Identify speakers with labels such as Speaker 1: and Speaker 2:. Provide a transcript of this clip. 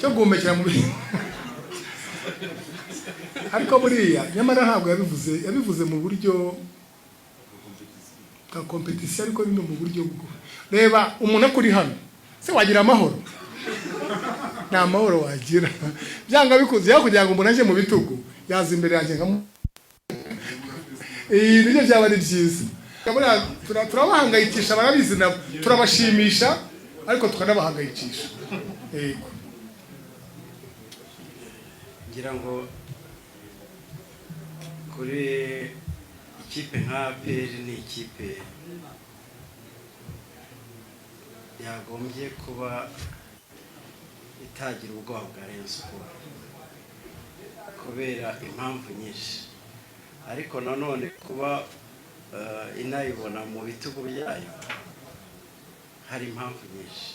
Speaker 1: Cyo guhumekera mu bitugu. Ariko buriya nyamara ntabwo yabivuze, yabivuze mu buryo bwa compétition, ariko ni mu buryo bwo reba umuntu akuri hano se wagira amahoro? Nta mahoro wagira. Byanga bikunze, yaho kugira ngo umuntu ajye mu bitugu, yaza imbere yanjye nkamu, iyi nibyo byaba ari byiza. Buriya turabahangayikisha, barabizi nabo. Turabashimisha ariko tukanabahangayikisha, yego.
Speaker 2: Ngira ngo kuri ikipe nka APR, ni ikipe yagombye kuba itagira ubwoba bwa Rayon Sports kubera impamvu nyinshi, ariko nanone kuba inayibona mu bitugu byayo hari impamvu nyinshi.